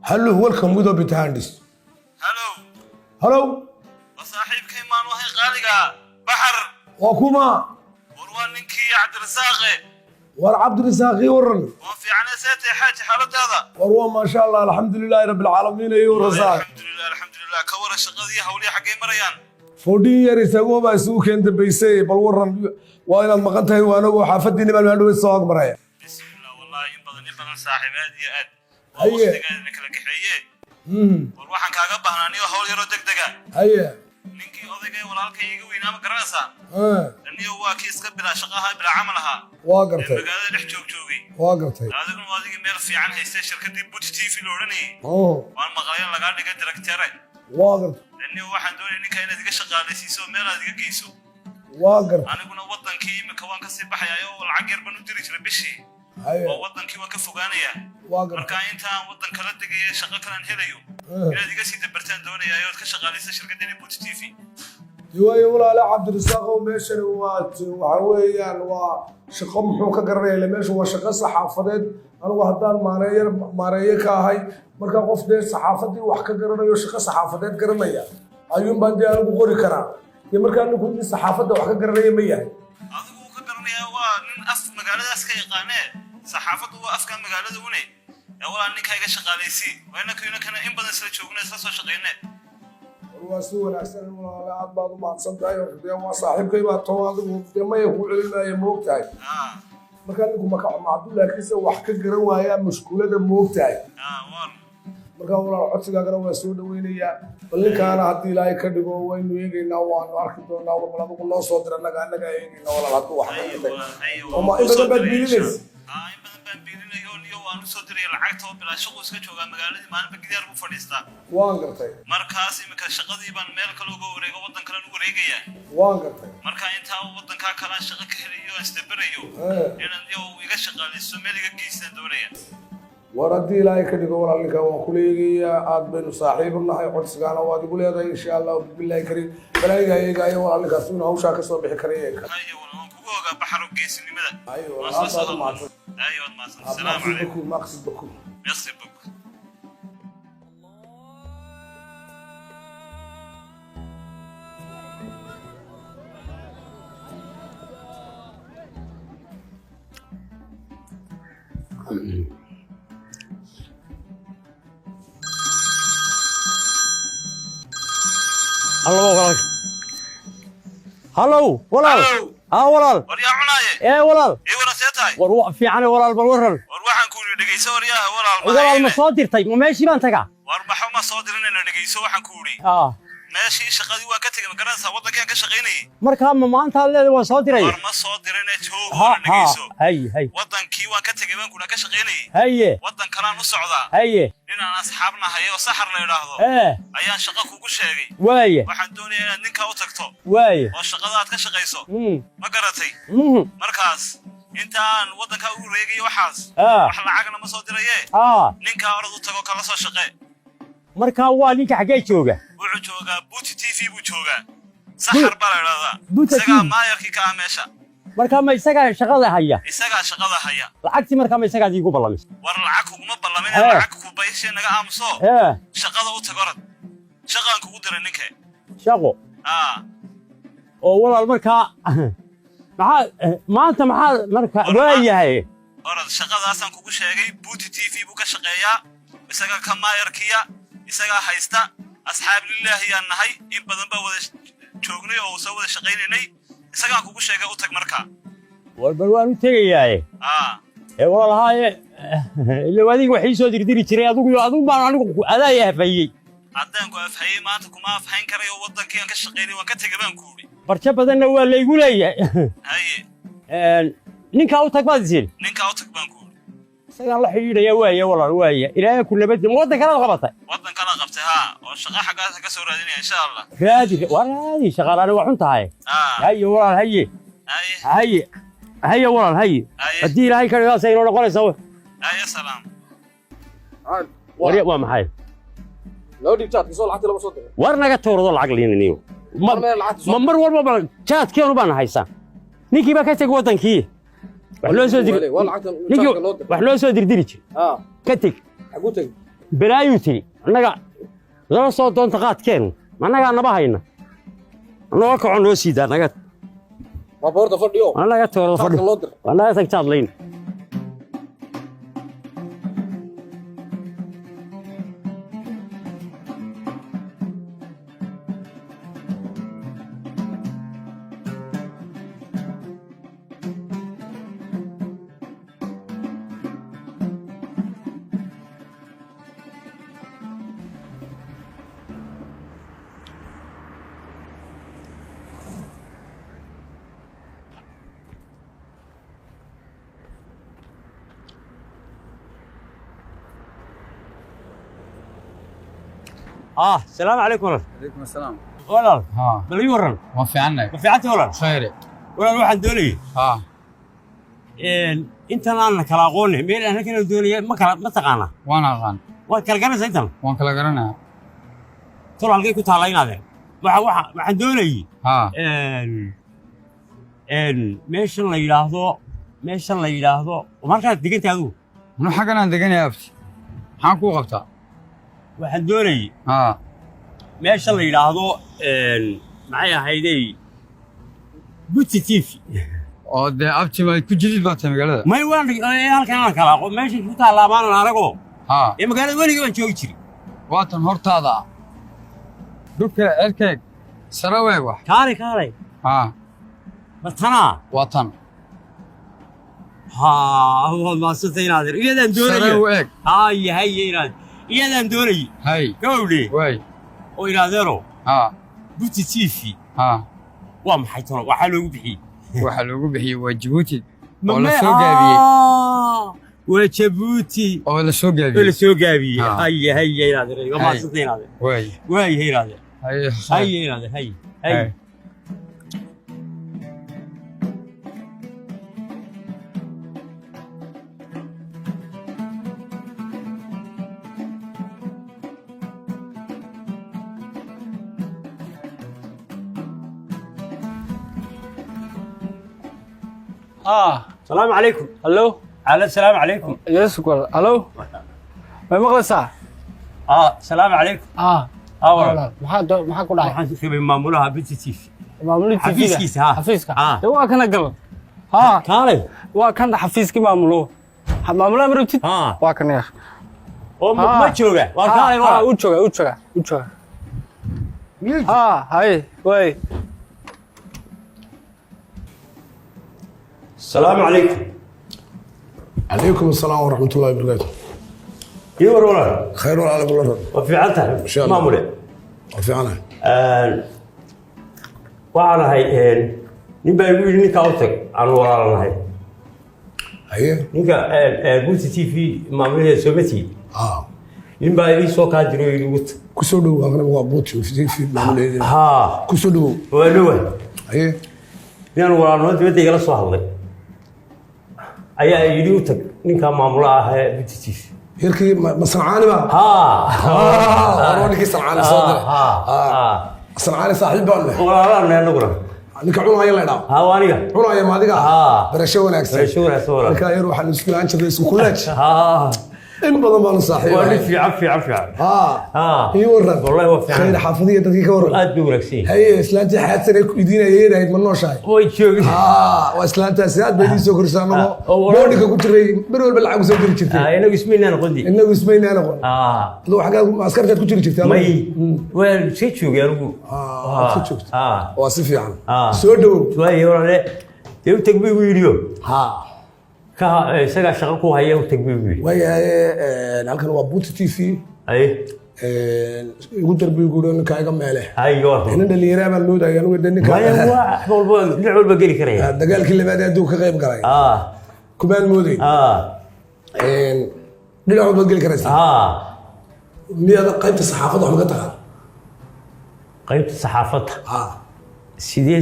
Hello, welcome with open hands. Hello. Hello. Waa saaxiibkay maanu ahay qaaliga Baxar? Waa kuma? War waa ninkii Cabdirasaaqe. War Cabdirasaaqii, waran. Waa fiicane, seetay xaaji, xaaladaada? War waa maasha Allah, alxamdulilaahi rabbi alcaalamiin iyo rasaaq. Alxamdulilah, alxamdulilah. Ka waran shaqadii, hawlihii xaggay marayaan? 14 years ago baa isugu keen dambaysay. Bal waran, waa inaad maqan tahay, waa anagoo xaafadiini baan maandhowe soo agmaraya. Bismillah, wallahi in badan, in badan saaxiib, aad iyo aad waa. Haye. Waqtigaadina kala kaxeeye. War waxaan kaaga baahnaa niyo hawl yaroo degdega. Haye. Ninkii odayga ee walaalkay iga weynaa, ma garanaysaa? Ah. Niyo waa kii iska bilaa shaqaha, bilaa camal ahaa. Waa ee gartay. Magaalada dhex joog joogay. Waa gartay. Adiguna waa adigii meel fiican haystay, shirkadii But TV la odhanayay. Oh. Waan maqlay in lagaa dhigay director. Waa gartay. Niyo waxaan doonaya ninka inaad iga shaqaalaysiiso oo meel aad iga geyso. Waa gartay. Aniguna wadankii imika waan kasii baxayaa oo lacag yar baan u diri jiray bishii. Haye. Oo wadankii waan ka fogaanayaa. Waa gartay. Marka intaan wadan kala degayo, shaqo kalaan helayo, inaad iga sii dabartaan doonayaa ood ka shaqaalaysa shirkaddeeni But TV. Waayo walaale Cabdirasaaqow, meeshani waa waxa weeyaan waa shaqo muxuu ka garanaya? Ila meeshu waa shaqo saxaafadeed. Anigu haddaan maareeye maareeye ka ahay, marka qof dee saxaafadii wax ka garanayo, shaqo saxaafadeed garanaya ayuun baan dee anigu qori karaa. Dee markaa ninku nin saxaafadda wax ka garanaya ma yahay? Adigu wuu ka garanayaa, waa nin af magaaladaas ka yaqaanee, saxaafaddu waa afka magaalada une. Ee walaal, ninkaa iga shaqaalaysii, waa inanka inankana in badan isla joogna, isla soo shaqayne. War waa si wanaagsan walaale, aad baad u mahadsan tahay. Dee waa saaxiibkay baa too, adigu dee maya kuu celin maayo, moog tahay. Markaa ninku maka macdu laakiinse wax ka garan waayaa mushkulada, moog tahay. War. Markaa walaal, codsigaagana waa soo dhaweynayaa. Bal ninkaana haddii Ilaahay ka dhigo waynu eegaynaa, waanu arki doonaa. War bal adigu noo soo dir, annaga eegayna walaal hadduu wax ka dhintay. Haye. Oo ma in badan baad biilinaysa? In badan baan biilinayo niyo, waan usoo diraya lacagta oo bilaa shaquu iska joogaa magaaladii, maalinba gidaar buu fadhiistaa. Waan gartay. Markaas imika shaqadii baan meel kale uga wareego, waddan kalen u wareegayaa. Waan gartay. Marka intaa waddankaa kalaan shaqo ka helayo, aan isdaberayo, inaan iyo iga shaqaalayso, meel iga geystaan doonaya. War haddii Ilaahay ka dhigo walaal, ninkaa waan kula eegayaa. Aad baynu saaxiibu nahay, codsigaana waad igu leedahay. Insha Allah billahi kariim, balaayigaa eegaayo walaal, ninkaas inuu hawshaa ka soo bixi karaya. Haye walaal, waan kugu ogaa Baxaro geesinimada. Haye Waan walaal, soo aad baad u mahadsan. Haye, waad mahadsan. Asalaamu Merci calaykum. beaucoup, merci beaucoup. Merci beaucoup. Hallo walaal, hallow walaal. Hallow. Haa walaal. War yaa cunaaye? Ee walaal. Ii waran, see tahay? War wa fiicane walaal, bal waran. War waxaan ku yidhi dhegeyso waryaha walaal. Walaal, ma soo dirtay? Ma meeshii baan tagaa? War maxo ma soo dirinayna, dhegeyso, waxaan ku yidhi meeshii shaqadii waan ka tegey, ma garanaysaa? Waddankii aan ka shaqaynayay. Markaa ma maanta aad leedahay waan soo diray? War ma soo dirine, joog. Ha. Oona Ha. dhegeyso. Hay hay. Waddankii waan ka tegey baan kuna ka shaqaynayay. Haye. Waddan kalaan u socdaa. Haye. Ninaan asxaab nahay oo Saxar la idhaahdo ee ayaan shaqo kugu sheegay. Waaye. Waxaan doonayaa inaad ninkaa u tagto waaye oo shaqada aad ka shaqayso. Ma garatay? Mm. Markaas intaan waddankaa ugu wareegayo waxaas, wax lacagna ma soo diraye, ninkaa orod u tago, kala soo shaqee. Markaa waa ninka xaggee jooga? Wuxuu joogaa Buuti TV buu joogaa, Saxar baa la idhahdaa. Buuti Isagaa TV. maayarkii ka ah meesha. Markaa ma isagaa shaqada haya? Isagaa shaqada haya. Lacagtii markaa ma isagaad iigu ballamisay? War lacag kuguma ballamin. Lacag kubayshee, naga aamuso. Shaqada u tag, orod, shaqaan kugu diray ninke. Shaqo? Aa. Oo walaal, markaa maxaa maanta, maxaa marka waa yahay? Orod, shaqadaasaan kugu sheegay, Buuti TV buu ka shaqeeyaa, isagaa ka maayarkiya, isagaa haysta. Asxaab lilaahiyaan nahay, in badan baa wada joognay oo soo wada shaqaynaynay. Isagaan kugu sheegay, u tag markaa. War bal waan u tegayaaye. Aa. Ee walaalahaaye, ila adiga wax ii soo dirdiri jiray adigu baan anigu adaa afhayey. Haddaan ku afhayey, maanta kuma afhayn karayo. Waddankii aan ka shaqaynay waan ka tegay baan ku idhi. Barjo badanna waa laygu leeyahay. Haye. Ninkaa u tag baad isin? Ninkaa u tag baan ku idhi. Isagaan la xidhiidhaya. Waaye walaal, waaye, Ilaahay ku nabad. Waddan kalaad qabatay? Waddan kala qabtay, haa, oo shaqa xaggaasa ka soo raadinaya insha Allah. Raadi, waa raadi, shaqaalaani waa xun tahay. Aa. Haye walaal, haye. Haye. Haye haye walaal, haye. Haye. Haddii Ilaahay ka dhigaasa inoo noqonaysa. Haye, salaam. Warya, waa maxay? Loo dhiib jaadka soo, lacagta lama soo diray. War naga tuurado lacag liinaniyo. Ma War meel lacagta soo. Ma mar walba ba jaadkeenu baan haysaa? Ninkii baa ka tegey waddankii, wax loo soo dir Waa lacagta ninkii jaadka loo diray. wax loo soo dirdiri jir. Ka teg. Xaguu tegey? Balaayuu tiri annaga nala soo doonta qaadkeenu, annagaa naba hayna, nooga kaco, noo siidaa naga. Baabuurta fadhiyo. Annaga toorada fadhi. Jaadka loo dir. Annaga tag jaadlayn. Ah, salaamu calaykum walaal. Calaykum asalaam. Walaal. Haa. Bal ii warran. Waan fiicannahay. Ma fiicantay walaal? Khayre. Walaal, waxaan doonayay Haa. intan aan la kala aqoonin meel aan halkan doonaya ma kala ma taqaanaa? Waan aqaan. Waad kala garanaysaa intan? Waan kala garanayaa. Tol halkay ku taalla inaadeen waxaan doonayay Haa. Meeshan la yidhaahdo markaad degantahay adigu? Anu xaggan aan deganayaa, abti. Maxaan kuu qabtaa? Waxaan doonayay Haa. meeshan la yidhaahdo, maxay ahaydey, Buti TV. Oo dee abti ma ku jidid baa tahay magaalada? May, waan halkan aan kala aqoon meeshan ku taalla amaanan anagoo Haa. ee magaalada weligii baan joogi jiray. Waa tan hortaada ah. Dhulka cerkeeg sare weeg wax. Kaalay, kaalay. Haa. Ma tanaa? Waa tan. Haa, waad maadsantay inaadeer, iyadaan Sare doonaya. u eeg. Haye, haye inaad, iyadaan doonayay. Hay. Gawdhe. Waay. Oo inaadeero, Haa. Buti TV. Haa. Waa maxay tolo waxaa loogu bixiyey? Waxaa loogu bixiyey waa Jabuuti oo la soo gaabiyey. Waa Jabuuti. Oo la soo oo la gaabiyey. Soo gaabiyey. Ah. Haye, haye inaadeer, waa Hay. maadsantay inaadeer. Waay. Waayahay inaadeer. Haye. Haye inaadeer, haye, haye. Hay. Salaamu calaykum. Hallo. Cala, salaamu calaykum. Yes, wal. Hallo. Ma maqlaysaa? Ah, salaamu calaykum. Ah. Ah, walaal. Maxaa ku dhacay? Waxaan rabay maamulaha Buti TV. Maamulihii TV-ga. Xafiiskiisa, ha. Xafiiska. Ah. Dee waa kana gal. Ha. Kaalay. Waa kan xafiiskii maamulo. Maamulaha ma rabtid? Ha. Waa kan yar. Oo ma jooga? Waa kaalay Ha, walaal. u jooga, u jooga, u jooga. Ha, hay, way. Salaamu calaykum. Calaykum asalaam waraxmat ullahi wabarakaatu. Ii war walaal. Khayr walaal, bulan. Waa fiican tahay? Insha Allah. Maamule. Waa fiicanahay. Waxaan ahay nin baa igu yidhi ninkaa u tag aan walaalanahay. Haye. Ninka Buti TV maamulaheeda soomati? Ah. Nin baa idin soo kaa jiro yidhi ugu tag. Kusoo dhowow, halkan waa Buuti TV maamuleeda. Haa. Kusoo dhowow. Waa dhowa. Haye. Ninaan walaalnimo dibadda igala soo hadlay ayaa yidhi u tag ninkaa maamula ah ee Buti TV. Yarkii ma Sancaani ba? Haa. Waa ninkii Sancaani soo diray. Haa. Sancaani saaxiib baan leh. Walaalaan anaguna. Ninka cunaya la idhaa. Haa, waa aniga. Cunaya ma adiga? Haa. Barasho wanaagsan. Barasho wanaagsan walaal. Ninkaa yar waxaan isku laan jirnay isku kuleej. Haa. In badan baanu saaxiib Waa nin ahay. fiican, fiican, fiican. Haa. Haa. Ii waran. Wallahi waa fiican. Khayr, xaafadiya dadkii ka waran. Aad bay wanaagsan yihiin. Haye, islaantii xaadsan ee idiin ayeedahayd ma nooshahay? Way joogin. Haa, waa islaantaasi aad bay idiin soo korisaa anagoo oo walaal. boodhika ku jiray beri walba lacag usoo diri jirtay. Inagu ismaynaan qondi. Inagu ismaynaa noqon. Adigu xaggaa askartaad ku jiri jirtay adigu? May, waan iska joogay anigu. Aad ka joogtay. Haa. Waa si fiican. Ah. Soo dhowow. Waayo walaale, dee u tag buu igu yidhiyo. Haa. Ka isagaa shaqo ku haya, u tag buu igu yidhi. Waayahay, halkan waa Buuti TV. Haye. Igu darbi guuro ninka iga meele. Haye, waa. Nin dhallinyaraa baan moodaya anigu de ninka. Maya, waa wax walba, dhinac walba geli karaya. Dagaalkii labaad ee adduunka ka qayb galay. Kumaan mooday. Dhinac walbaad geli karaysaa. Miyaad qaybta saxaafadda wax maga taqaan? Qaybta saxaafadda? Haa. Sidee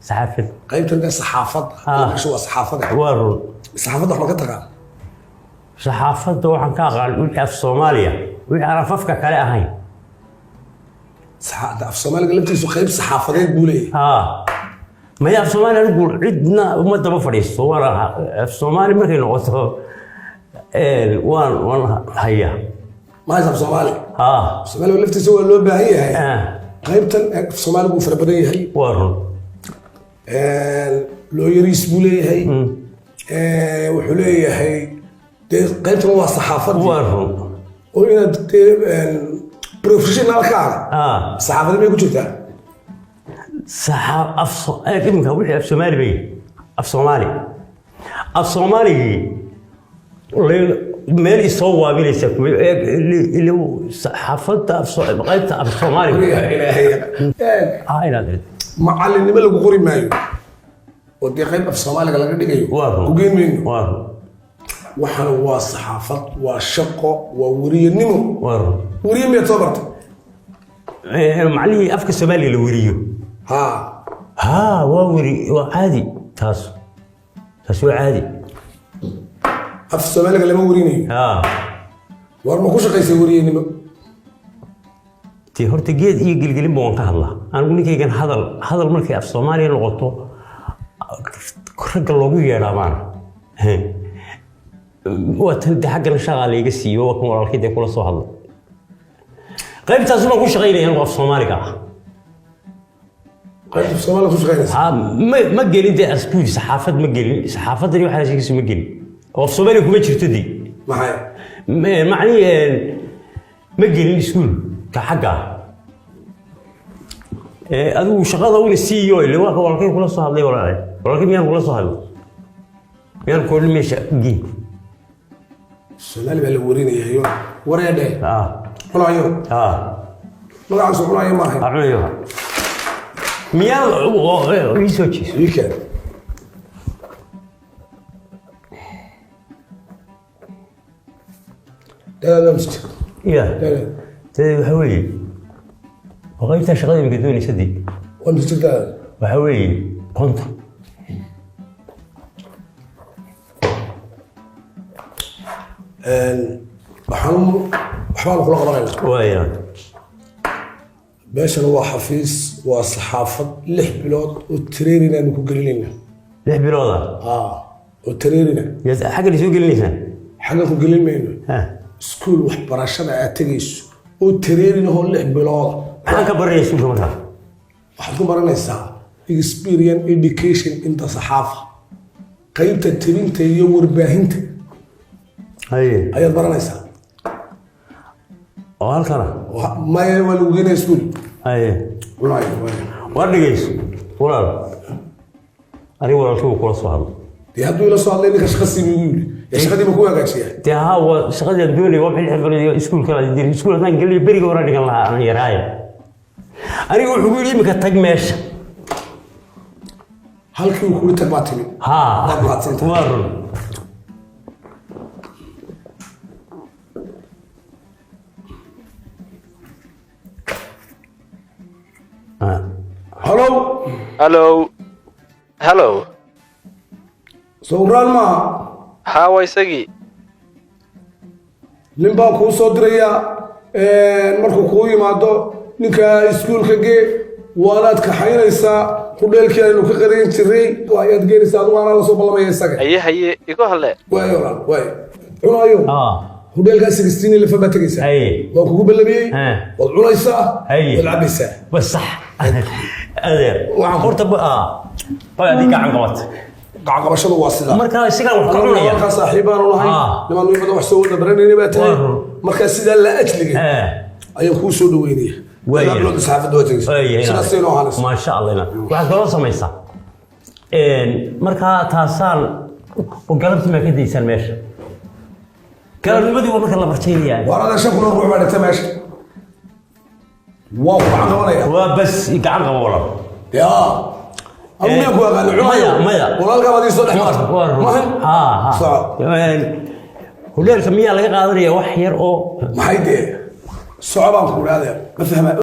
saxaafadda? Qaybtan dee saxaafadda. Meeshu waa saxaafadda. Waa run. Saxaafadda wax maga taqaan? Saxaafadda waxaan ka aqaan wixii af Soomaaliya, wixii aan afafka kale ahayn. Af Soomaaliga laftiisu qayb saxaafadeed buu leeyahay. Haa, maya, af Soomaali anigu cidna uma daba fadhiisto. Waan af Soomaali markay noqoto waan hayaa. Ma haysa af Soomaali? Haa. Soomaaliga laftiisa waa loo baahan yahay. Qaybtan af Soomaaligu wuu fara badan yahay. Waa run. Looyariis buu leeyahay. Wuxuu leeyahay dee qaybtan waa saxaafadii. Waa run. Oo inaad dee professionalkaaga saxaafadii may ku jirtaa? Saxaab af iminka wixii af Soomaali bay, af Soomaali, af Soomaaligii meel isoo waabinaysa saxaafadda qaybta af Soomaaliga. Ilaahay. Eeg. Ah, inaad Macalinimo lagu qori maayo oo dee qayb af Soomaaliga laga dhigayo Waa run. ku geyn mayno. Waa run. Waxana waa saxaafad, waa shaqo, waa weriyanimo. Waa run. Weriye miyaad soo bartay? Macnihii afka Soomaaliga la weriyo? Ha. Haa, waa weri, waa caadi taas, taas waa caadi. Af Soomaaliga lama werinayo. War ma ku shaqaysay weriyanimo? Dee horta geed iyo gelgelinba waan ka hadlaa anigu. Ninkaygan hadal hadal markay af Soomaaliya noqoto ragga loogu yeedhaa maana waa tan. De xaggana shaqaa layga siiyo, waa kan walaalkay dee kula soo hadlay. Qaybtaas baan ku shaqaynaya anigu, af Soomaaliga ah. Qaybta af Soomaaliga ku shaqaynaysa? Ha, ma gelin dee askuul saxaafad, ma gelin saxaafadani waxaa sheegaysa, ma gelin oo af Soomaaliga kuma jirto dee. Maxay? Macnihi ma gelin iskuulka xagga ah. Adigu shaqada una siiyo ile waa ka walaalkay kula soo hadlay. Walaalay, walaalkay miyaan kula soo hadlay? Miyaan koodhin meesha gii? Soomaali baa la werinaya yo wareedhe. Cunayo. Magacaasu Cunayo maahay? Ah, Cunayo. Miyaan ii soo jeeso? Ii keen. Dadaad waa mise? Ya. Dadaad. Dee waxa weeye waa qaybtaa shaqada imika doonaysa dee. Waa mise dadaad? Waxa weeye 50. Waxaan waxbaanu kula qabanaynaa. Waaya. Meeshan waa xafiis, waa saxaafad. 6 bilood oo training aanu ku gelinayna. 6 bilooda? Aa, oo training. Yaad xagga soo gelinaysaan? Xaggan ku gelin mayno. Ha. Iskuul waxbarashada aad tegayso oo training ahoo 6 bilooda. Maxaan ka baranaya iskuulka markaa? Waxaad ku baranaysaa experience education inta saxaafa, qaybta tirinta iyo warbaahinta. Haye. Ayaad baranaysaa. Oo halkana? Maya, waa lagu geenaya iskuul. Haye. Wallaahi, waay. Waa dhegeyso walaal, aniga walaalkii wuu kula soo hadlay. Dee hadduu ila soo hadlay, ninka shaqa sii buu igu yidhi, ee shaqadiiba ku hagaajiyaa. Dee haa, waa shaqadii aan doonayay. Waa maxay 6 bilood iskuulka la diri? Iskuul haddaan geliyo beriga hore dhigan lahaa aan yaraaye. Aniga wuxuu ku yidhi imika tag meesha. Halkii uu kuuli tag baa timi. Haa. Waad mahadsantahay. Waa run. Halow. Hallo, hallo. Sawiraan maaha? Haa, waa isagii. Nin baan kuu soo dirayaa. Markuu kuu yimaado ninka iskuulka gee, waanaad kaxaynaysaa hudheelkii aynu ka qadayn jiray ayaad geenaysaa. Adigu anaa lasoo ballamaya isaga. Haye, haye, igu hadle. Waayo walaal, waayo Cunayo. Hudheelkaa 16 Eleven baad tegaysaa. Haye. Waan kugu ballamiyey. Waad cunaysaa. Haye. Waad cabaysaa. Bas, sax adeer. Horta bay adii gacan qabat. Gacqabashadu waa sidaa. Marka isagaa wax ka Anagu cunaya. halkaa saaxiibaanu nahay. Nimaan badan wax soo wada baranayna baa tahay. Waa run. Markaa sidaa la ajligay ayaan kuu soo dhaweynaya. Waayahay. 2 bilood saxaafadda waa tegaysa. Sidaasay noo ahaanaysa. Maasha Allah. Waxaad kaloo samaysaa markaa taasaan oo galabtii maa ka daysaan meesha? Galabnimadii waa marka la barjaynaya. Waarada 5,000 oo ruux baa dhigta meesha, waa ku gacan qabanaya. Waa bas, gacan qabo walaal. Yaa, anigu miyaan ku aqaani Cunayo? Maya, maya. Walaalkaa baad ii soo dhex martay. Waa run. Mahan? Ha. Soco. Hoteelka miyaa laga qaadanaya wax yar oo Maxay dee, soco baan ku idhahdaya, ma fahmaa?